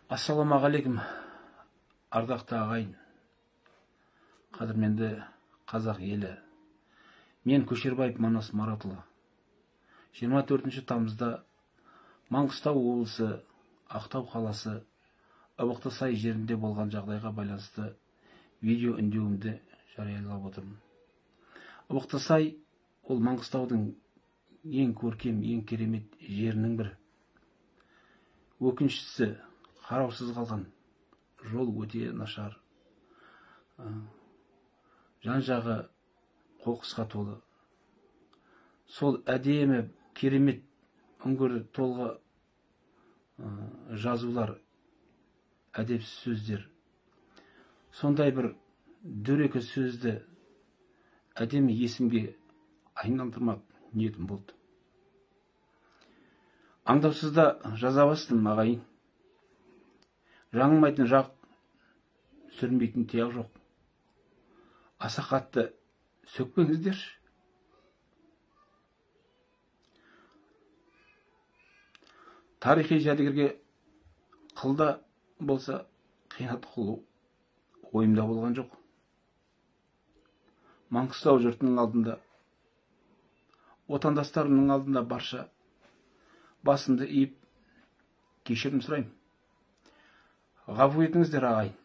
Ассалаумағалейкум, ардақты ағайын, қадірменді қазақ елі. Мен Көшербаев Манас Маратұлы. 24 тамызда Маңғыстау облысы Ақтау қаласы Ыбықты сай жерінде болған жағдайға байланысты видео үндеуімді жариялап отырмын. Ыбықты сай ол Маңғыстаудың ең көркем, ең керемет жерінің бірі. Өкініштісі, қараусыз қалған, жол өте нашар, жан-жағы қоқысқа толы. Сол әдемі, керемет үңгір толғы жазулар, әдепсіз сөздер, сондай бір дөрекі сөзді әдемі есімге айналдырмақ ниетім болды. Аңдаусызда жаза бастым, ағайын. Жаңылмайтын жақ, сүрінбейтін тұяқ жоқ. Аса қатты сөкпеңіздер. Тарихи жәдігерге қылда болса қиянат қылу ойымда болған жоқ. Маңғыстау жұртының алдында, отандастарымның алдында барша басымды иіп кешірім сұраймын. Ғафу етіңіздер, ағайын.